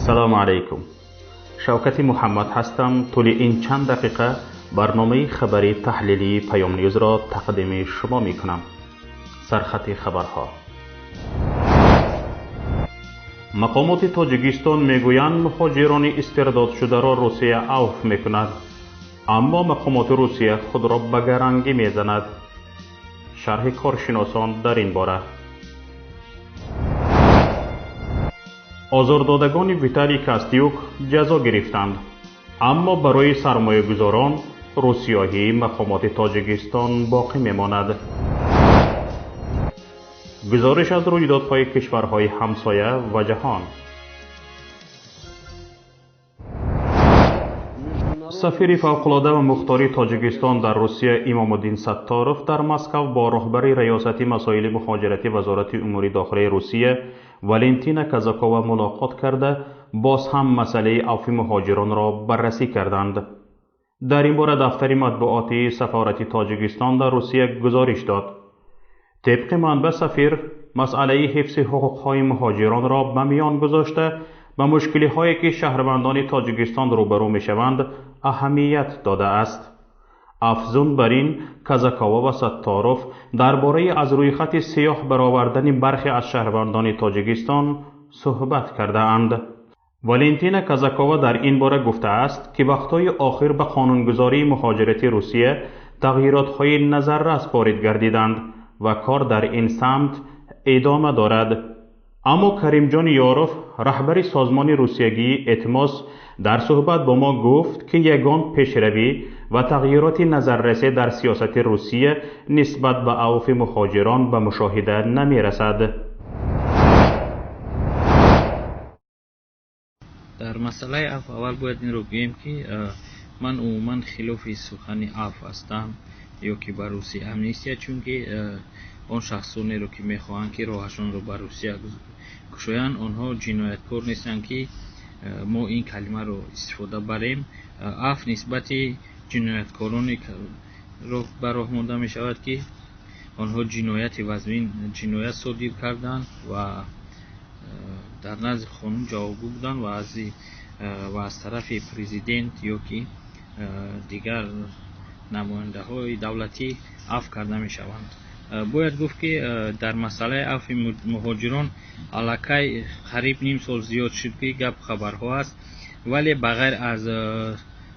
Ассалому алайкум. Шавкати Муҳаммад ҳастам. Тӯли ин чанд дақиқа барномаи хабари таҳлилии Паём Ньюзро тақдими шумо мекунам. Сархати хабарҳо. Мақомоти Тоҷикистон мегӯянд, муҳоҷирони истирдодшударо Русия авф мекунад, аммо мақомоти Русия худро ба гарангӣ мезанад. Шарҳи коршиносон дар ин бора. Озордодагони Виталий Костюк ҷазо гирифтанд, аммо барои сармоягузорон русиёҳии мақомоти Тоҷикистон боқӣ мемонад. Гузориш аз рӯйдодҳои кишварҳои ҳамсоя ва ҷаҳон. Сафири фавқулода ва мухтори Тоҷикистон дар Русия Имомуддин Сатторов дар Москав бо роҳбари Раёсати масоили муҳоҷирати Вазорати умури дохилаи Русия Валентина Казакова мулоқот карда, боз ҳам масъалаи авфи муҳоҷиронро баррасӣ карданд. Дар ин бора дафтари матбуотии сафорати Тоҷикистон дар Русия гузориш дод. Тибқи манбаъ, сафир масъалаи ҳифзи ҳуқуқҳои муҳоҷиронро ба миён гузошта, ба мушкилиҳое ки шаҳрвандони Тоҷикистон рӯбарӯ мешаванд аҳамият додааст. Афзун бар ин, Казакова ва Сатторов дар бораи аз рӯйхати сиёҳ баровардани бархе аз шаҳрвандони Тоҷикистон суҳбат кардаанд. Валентина Казакова дар ин бора гуфтааст, ки вақтҳои охир ба қонунгузории муҳоҷирати Русия тағйиротҳои назаррас ворид гардиданд ва кор дар ин самт идома дорад. Аммо Каримҷон Ёров, раҳбари созмони русиягии Этмос, дар суҳбат бо мо гуфт, ки ягон пешравӣ ва тағйироти назаррасе дар сиёсати Русия нисбат ба авфи муҳоҷирон ба мушоҳида намерасад. Дар масъалаи афв аввал бояд инро гӯем, ки ман умуман хилофи сухани афв ҳастам ё ки ба Русия амнистия, чунки он шахсонеро ки мехоҳанд, ки роҳашонро ба Русия кушоянд, онҳо ҷинояткор нестанд, ки мо ин калимаро истифода барем. Афв нисбати ҷинояткороне ба роҳ монда мешавад, ки онҳо ҷинояти вазмин ҷиноят содир карданд ва дар назди қонун ҷавобгӯ буданд ва аз тарафи президент ё ки дигар намояндаҳои давлатӣ афв карда мешаванд. Бояд гуфт, ки дар масъалаи афви муҳоҷирон аллакай қариб ним сол зиёд шуд, ки гап хабарҳо аст, вале ба ғайр аз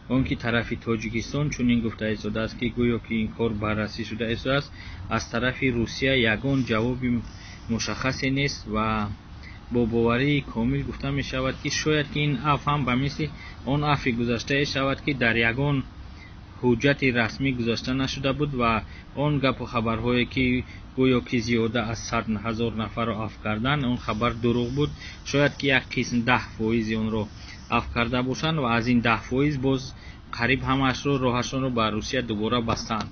он ки тарафи Тоҷикистон чунин гуфта истодааст, ки гӯё ки ин кор баррасӣ шуда истодааст, аз тарафи Русия ягон ҷавоби мушаххасе нест ва бо боварии комил гуфта мешавад, ки шояд ки ин афв ҳам ба мисли он афви гузаштае шавад, ки дар ягон ҳуҷҷати расмӣ гузошта нашуда буд ва он гапу хабарҳое ки гӯё ки зиёда аз 100 000 нафарро афв кардан, он хабар дурӯғ буд. Шояд ки як қисм 10 фоизи онро афв карда бошанд ва аз ин 10 фоиз боз қариб ҳамаашро роҳашонро ба Русия дубора бастанд.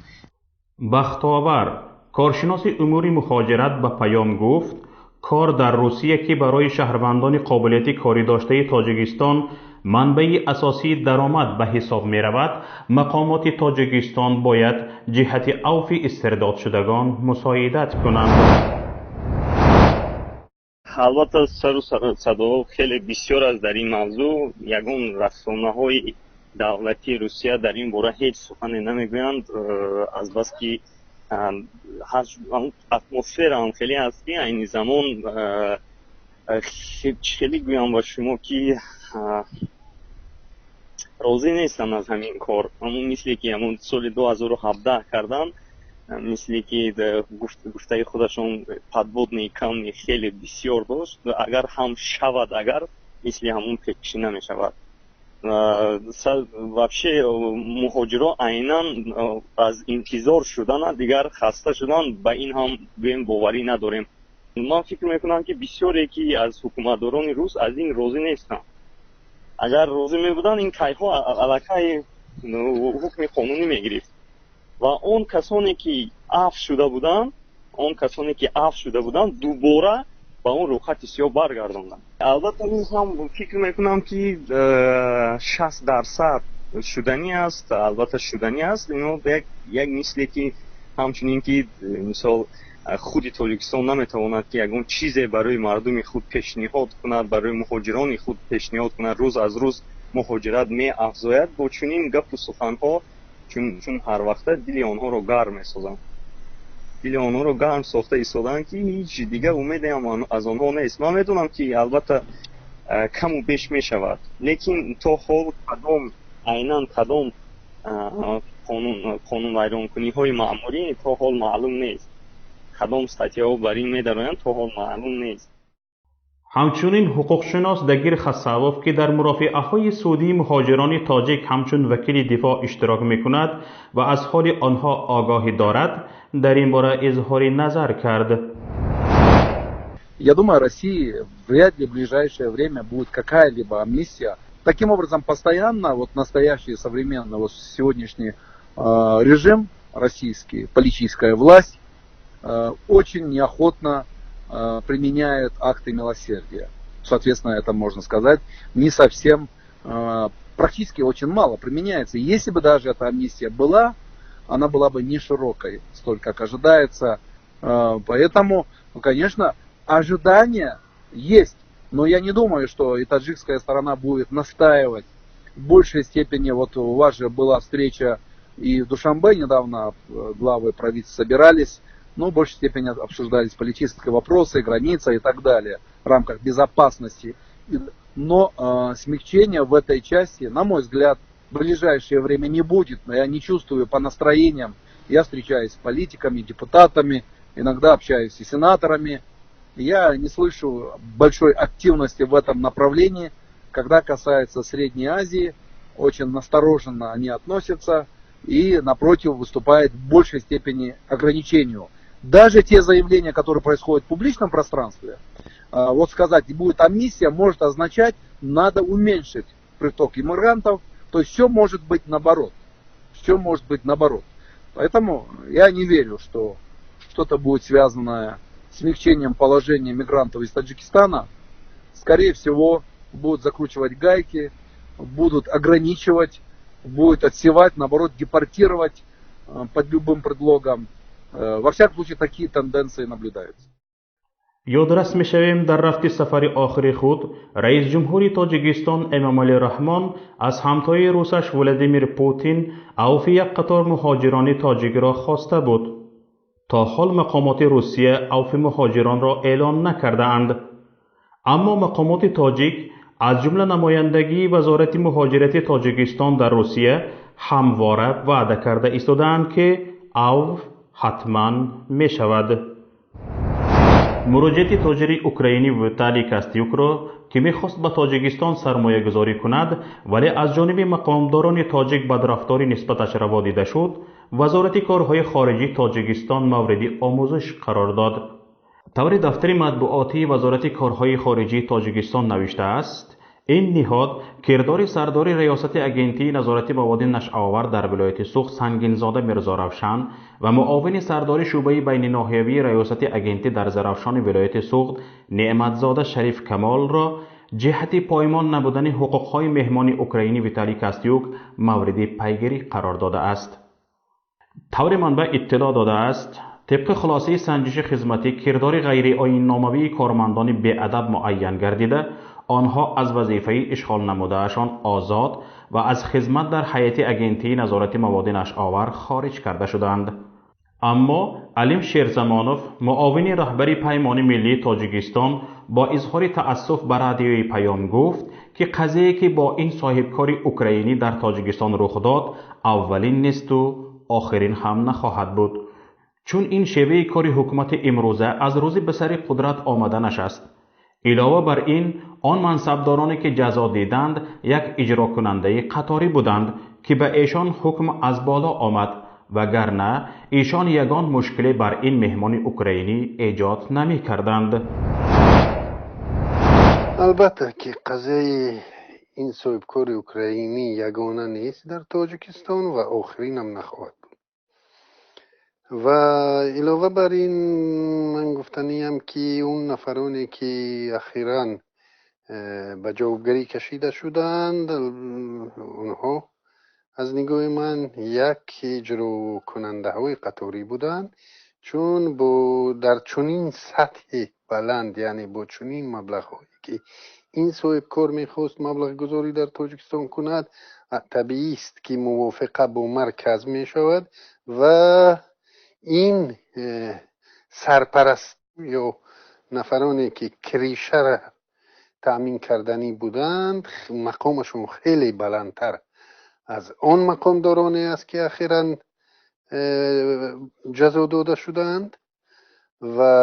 Бахтовар, коршиноси умури муҳоҷират, ба Паём гуфт, кор дар Русия, ки барои шаҳрвандони қобилияти корӣ доштаи Тоҷикистон манбаи асосии даромад ба ҳисоб меравад, мақомоти Тоҷикистон бояд ҷиҳати авфи истирдодшудагон мусоидат кунанд. Албатта, сару садоҳо хеле бисёр аст дар ин мавзӯъ. Ягон расонаҳои давлатии Русия дар ин бора ҳеҷ сухане намегӯянд, азбаски атмосфераам хеле ҳаст, ки айни замон хеле гӯям ба шумо, ки розӣ нестам аз ҳамин кор. Ҳамун мисле ки ҳамун соли 2017 кардан, мисле ки гуфтаи худашон подводные камни хеле бисёр дошт. Агар ҳам шавад, агар мисли ҳамун пешина мешавад, вообще муҳоҷиро айнан аз интизор шудана дигар хаста шудан, ба ин ҳам гӯем боварӣ надорем. Ман фикр мекунам, ки бисёре ки аз ҳукуматдорони рус аз ин розӣ нестанд. Агар розӣ мебуданд, ин кайҳо аллакай ҳукми қонунӣ мегирифт ва он касоне ки афв шуда буданд, он касоне ки афв шуда буданд, дубора ба он рӯйхати сиёҳ баргардонданд. Албатта, ин ҳам фикр мекунам, ки 60% шуданӣ аст, албатта шуданӣ аст. Ино як мисле ки ҳамчунин ки мисол Худи Тоҷикистон наметавонад, ки ягон чизе барои мардуми худ пешниҳод кунад, барои муҳоҷирони худ пешниҳод кунад. Рӯз аз рӯз муҳоҷират меафзояд. Бо чунин гапу суханҳо чун ҳар вақта дили онҳоро гарм месозанд, дили онҳоро гарм сохта истодаанд, ки ҳеҷ дигар умедеам аз онҳо нест. Ман медонам, ки албатта каму беш мешавад, лекин то ҳол кадом, айнан кадом қонунвайронкуниҳои маъмурӣ то ҳол маълум нест, кадом статьяҳо бар ин медароянд, то ҳол маълум нест. Ҳамчунин ҳуқуқшинос Дагир Хасавов, ки дар мурофиаҳои судии муҳоҷирони тоҷик ҳамчун вакили дифоъ иштирок мекунад ва аз ҳоли онҳо огоҳӣ дорад, дар ин бора изҳори назар кард. Я думаю, России вряд ли в ближайшее время будет какая-либо амнистия. Таким образом, постоянно вот настоящий современный вот сегодняшний режим российский, политическая власть очень неохотно применяет акты милосердия. Соответственно, это можно сказать, не совсем, практически очень мало применяется. Если бы даже эта амнистия была, она была бы не широкой, столь как ожидается. Поэтому, ну, конечно, ожидания есть, но я не думаю, что и таджикская сторона будет настаивать в большей степени. Вот у вас же была встреча и в Душанбе недавно, главы правительств собирались, но в большей степени обсуждались политические вопросы, границы и так далее в рамках безопасности. Но смягчения в этой части, на мой взгляд, в ближайшее время не будет. Но я не чувствую по настроениям. Я встречаюсь с политиками, депутатами, иногда общаюсь и с сенаторами. Я не слышу большой активности в этом направлении. Когда касается Средней Азии, очень настороженно они относятся и, напротив, выступают в большей степени ограничению. Даже те заявления, которые происходят в публичном пространстве, вот сказать, будет амнистия, может означать, надо уменьшить приток иммигрантов. То есть все может быть наоборот. Все может быть наоборот. Поэтому я не верю, что что-то будет связанное с смягчением положения мигрантов из Таджикистана. Скорее всего, будут закручивать гайки, будут ограничивать, будут отсевать, наоборот, депортировать под любым предлогом. Во всяком случае, такие тенденции наблюдаются. Ёдрас мешавем, дар рафти сафари охири худ раисҷумҳури Тоҷикистон Эмомалӣ Раҳмон аз ҳамтои русаш Владимир Путин авфи як қатор муҳоҷирони тоҷикро хоста буд. То ҳол мақомоти Русия авфи муҳоҷиронро эълон накардаанд, аммо мақомоти тоҷик, аз ҷумла намояндагии Вазорати муҳоҷирати Тоҷикистон дар Русия, ҳамвора ваъда карда истодаанд, ки авф ҳатман мешавад. Муроҷиати тоҷири украинӣ Виталий Костюкро, ки мехост ба Тоҷикистон сармоягузорӣ кунад, вале аз ҷониби мақомдорони тоҷик бадрафторӣ нисбаташ раво дида шуд, Вазорати корҳои хориҷии Тоҷикистон мавриди омӯзиш қарор дод. Таври дафтари матбуотии Вазорати корҳои хориҷии Тоҷикистон навиштааст, ин ниҳод кирдори сардори Раёсати Агентии назорати маводи нашъаовар дар вилояти Суғд Сангинзода Мирзоравшан ва муовини сардори шӯъбаи байниноҳиявии Раёсати агентӣ дар Зарафшони вилояти Суғд Неъматзода Шариф Камолро ҷиҳати поймон набудани ҳуқуқҳои меҳмони украинӣ Виталий Костюк мавриди пайгирӣ қарор додааст. Таври манбаъ иттилоъ додааст, тибқи хулосаи санҷиши хизматӣ кирдори ғайриоинномавии кормандони беадаб муайян гардида, онҳо аз вазифаи ишғол намудаашон озод ва аз хизмат дар ҳайати Агентии назорати маводи нашъаовар хориҷ карда шуданд. Аммо Алим Шерзамонов, муовини раҳбари Паймони миллии Тоҷикистон, бо изҳори таассуф ба радиои Паём гуфт, ки қазияе, ки бо ин соҳибкори украинӣ дар Тоҷикистон рух дод, аввалин несту охирин ҳам нахоҳад буд, чун ин шеваи кори ҳукумати имрӯза аз рӯзи ба сари қудрат омаданаш аст. Илова бар ин, он мансабдороне, ки ҷазо диданд, як иҷрокунандаи қаторӣ буданд, ки ба эшон ҳукм аз боло омад, вагарна эшон ягон мушкиле бар ин меҳмони украинӣ эҷод намекарданд. Албатта, ки қазияи ин соҳибкори украинӣ ягона нест дар Тоҷикистон ва охиринам нахоҳад буд. Ва илова бар ин, ман гуфтаниям, ки он нафароне, ки ахиран ба ҷавобгарӣ кашида шуданд, онҳо аз нигоҳи ман як иҷрокунандаҳои қаторӣ буданд, Чун дар чунин сатҳи баланд, яъне бо чунин маблағҳое ки ин соҳибкор мехост маблағгузорӣ дар Тоҷикистон кунад, табиист ки мувофиқа бо марказ мешавад ва ин сарпараст ё нафароне ки кришара таъмин карданӣ буданд, мақомашон хеле баландтар аз он мақомдороне аст ки ахиран ҷазо дода шудаанд ва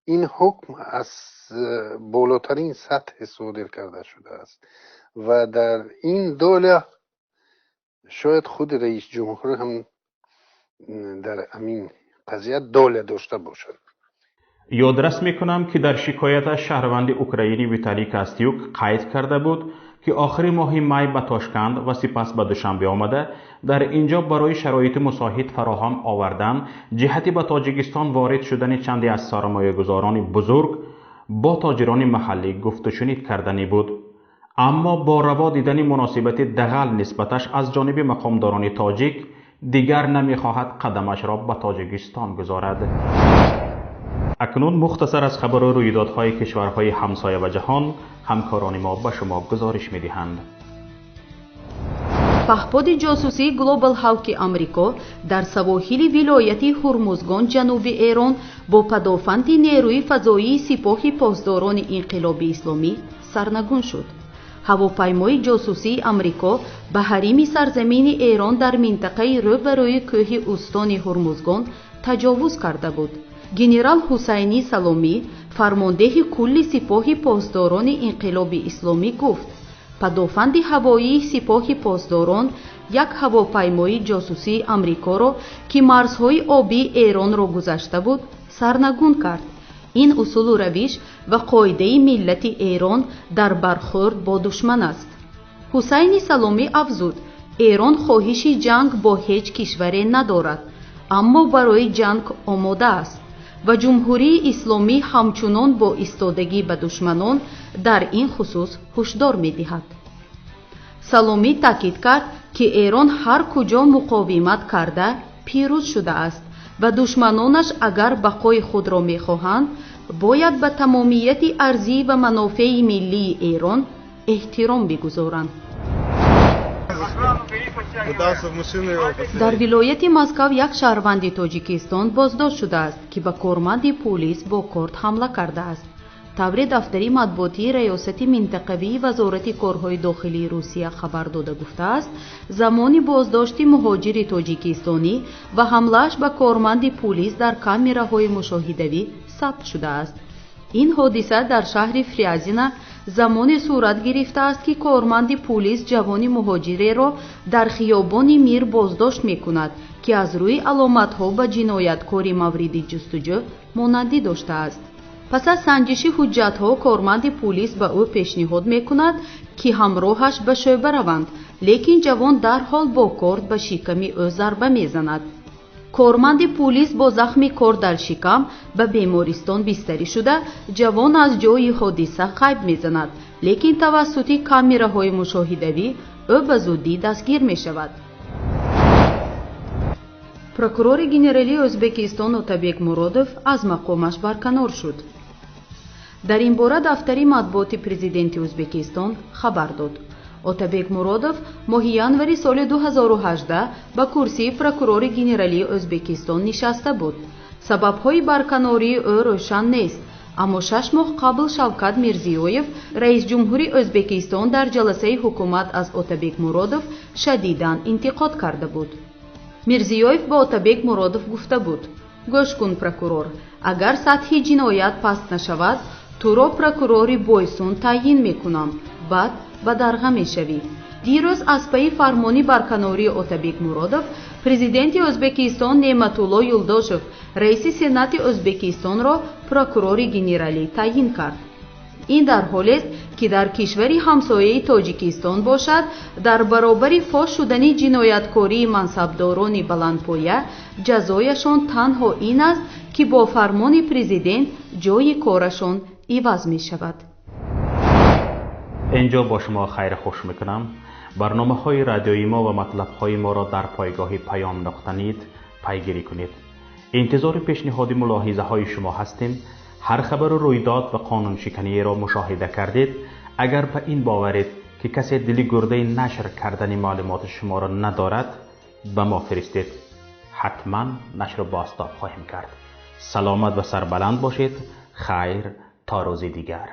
ин ҳукм аз болотарин сатҳ содир карда шудааст ва дар ин доля шояд худи раисҷумҳур ҳам дар ҳамин қазия доля дошта бошад. Ёдрас мекунам, ки дар шикояташ шаҳрванди украинӣ Виталий Костюк қайд карда буд, ки охири моҳи май ба Тошканд ва сипас ба Душанбе омада, дар ин ҷо барои шароити мусоид фароҳам овардан ҷиҳати ба Тоҷикистон ворид шудани чанде аз сармоягузорони бузург бо тоҷирони маҳаллӣ гуфтушунид карданӣ буд. Аммо бо раво дидани муносибати дағал нисбаташ аз ҷониби мақомдорони тоҷик дигар намехоҳад қадамашро ба Тоҷикистон гузорад. Акнун мухтасар аз хабару рӯйдодҳои кишварҳои ҳамсоя ва ҷаҳон ҳамкорони мо ба шумо гузориш медиҳанд. Паҳподи ҷосусии Глобал Ҳавки Амрико дар савоҳили вилояти Ҳурмузгон ҷануби Эрон бо падофанди нерӯи фазоии Сипоҳи Посдорони Инқилоби Исломӣ сарнагун шуд. Ҳавопаймои ҷосусии Амрико ба ҳарими сарзамини Эрон дар минтақаи рӯ ба рӯи кӯҳи устони Ҳурмузгон таҷовуз карда буд. Генерал Ҳусайни Саломӣ, фармондеҳи кулли Сипоҳи Посдорони Инқилоби Исломӣ, гуфт: падофанди ҳавоии Сипоҳи Посдорон як ҳавопаймои ҷосусии Амрикоро, ки марзҳои обии Эронро гузашта буд, сарнагун кард. Ин усулу равиш ва қоидаи миллати Эрон дар бархӯрд бо душман аст. Ҳусайни Саломӣ афзуд: Эрон хоҳиши ҷанг бо ҳеҷ кишваре надорад, аммо барои ҷанг омода аст ва Ҷумҳурии Исломӣ ҳамчунон бо истодагӣ ба душманон дар ин хусус ҳушдор медиҳад. Саломӣ таъкид кард, ки Эрон ҳар куҷо муқовимат карда пирӯз шудааст ва душманонаш агар бақои худро мехоҳанд, бояд ба тамомияти арзӣ ва манофеи миллии Эрон эҳтиром бигузоранд. Дар вилояти Москав як шаҳрванди Тоҷикистон боздошт шудааст, ки ба корманди пулис бо корд ҳамла кардааст. Тавре дафтари матбуотии Раёсати минтақавии Вазорати корҳои дохилии Русия хабар дода гуфтааст, замони боздошти муҳоҷири тоҷикистонӣ ва ҳамлааш ба корманди пулис дар камераҳои мушоҳидавӣ сабт шудааст. Ин ҳодиса дар шаҳри Фрязина замоне сурат гирифтааст, ки корманди пулис ҷавони муҳоҷиреро дар хиёбони Мир боздошт мекунад, ки аз рӯи аломатҳо ба ҷинояткори мавриди ҷустуҷӯ монандӣ доштааст. Пас аз санҷиши ҳуҷҷатҳо корманди пулис ба ӯ пешниҳод мекунад, ки ҳамроҳаш ба шӯъба раванд, лекин ҷавон дарҳол бо корд ба шиками ӯ зарба мезанад. Корманди пулис бо захми корд дар шикам ба бемористон бистарӣ шуда, ҷавон аз ҷои ҳодиса ғайб мезанад, лекин тавассути камераҳои мушоҳидавӣ ӯ ба зудӣ дастгир мешавад. Прокурори генералии Ӯзбекистон Отабек Муродов аз мақомаш барканор шуд. Дар ин бора дафтари матбуоти президенти Ӯзбекистон хабар дод. Отабек Муродов моҳи январи соли 2018 ба курсии прокурори генералии Ӯзбекистон нишаста буд. Сабабҳои барканории ӯ рӯшан нест, аммо 6 моҳ қабл Шавкат Мирзиёев, раисҷумҳури Ӯзбекистон, дар ҷаласаи ҳукумат аз Отабек Муродов шадидан интиқод карда буд. Мирзиёев ба Отабек Муродов гуфта буд: гӯш кун, прокурор, агар сатҳи ҷиноят паст нашавад, туро прокурори Бойсун таъйин мекунам, баъд ба дарға мешавӣ. Дирӯз аз пайи фармони барканории Отабек Муродов президенти Ӯзбекистон Неъматулло Юлдошев раиси Сенати Ӯзбекистонро прокурори генералӣ таъйин кард. Ин дар ҳолест, ки дар кишвари ҳамсояи Тоҷикистон бошад, дар баробари фош шудани ҷинояткории мансабдорони баландпоя ҷазояшон танҳо ин аст, ки бо фармони президент ҷои корашон иваз мешавад. Инҷо бо шумо хайр хуш мекунам. Барномаҳои радиои мо ва матлабҳои моро дар пойгоҳи паём.нет пайгирӣ кунед. Интизори пешниҳоди мулоҳизаҳои шумо ҳастем. Ҳар хабару рӯйдод ва қонуншиканиеро мушоҳида кардед, агар ба ин боваред, ки касе дили гурдаи нашр кардани маълумоти шуморо надорад, ба мо фиристед. Ҳатман нашру бозтоб хоҳем кард. Саломат ва сарбаланд бошед. Хайр, то рӯзи дигар.